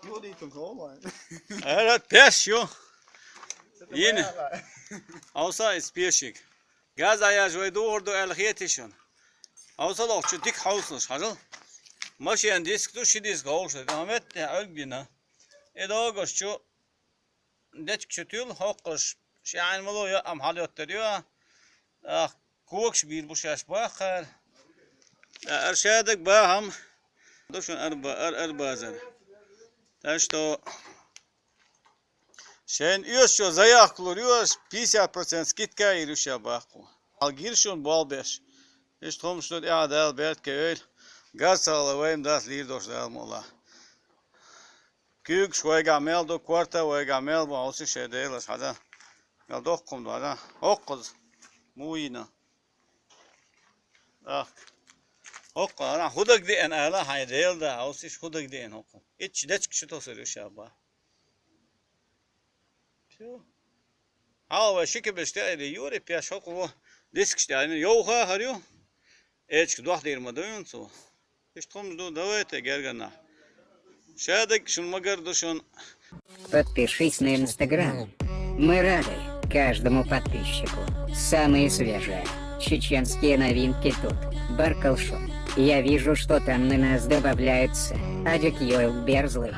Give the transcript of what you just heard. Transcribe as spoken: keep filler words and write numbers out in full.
Jodītum, ka online. Ērā pēš, jo. Jini. Ausa iz piešik. Gāzā jāž vai dūrdu el hietišun. Ausa loh ču tik hauslus, hažal. Mašīna disk, tu ši disk hauslus. Ahmet, ja, ölgina. Edogos ču. Дечкачу тюл хӀокхуш ши гӀяйнамало йоӀ ам хьалйоттар ю. Ах, когаш бийр бу шаьш бахар. Ар шадаг бахам. Ду шун арба, ар, арбазар. Так что шен оьшучо заявка лур ю, пятьдесят процент скидка йир ю ша баккху. Хьал гир шун болбеш. Иштта хӀумаш ду тӀехьа Дала беркат йойла. Гарцахьала вайна дац лийр дош Дала мукъ лахь. Куьйгаш вайгахь мел ду, корта вайгахь мел бу, хьовсий шайн Делаш хьажа. Мел доккха хӀума ду хьажа. ХӀокхуза. Муйна. Ах. ХӀокхуза. Ана хӀу дагадеана ала хьайн Дела да, хьовсий шу хӀу дагадеана хӀокхуза. Итт дечка шу тосур ю ша ба. Всё. Хьала вай ши кабеш тӀе айда юри, пеш хӀокху дискаш тӀе айна. Йовха хӀар ю. Эчка дохдийр ма дуйна цо. Иштта хӀумаш ду, давайте гергана. Шадаг шун магар ду шун. Подпишись на Инстаграм. Мы рады каждому подписчику. Самые свежие чеченские новинки тут. Баркалшон. Я вижу, что там на нас добавляются. Адик Йойл Берзлы.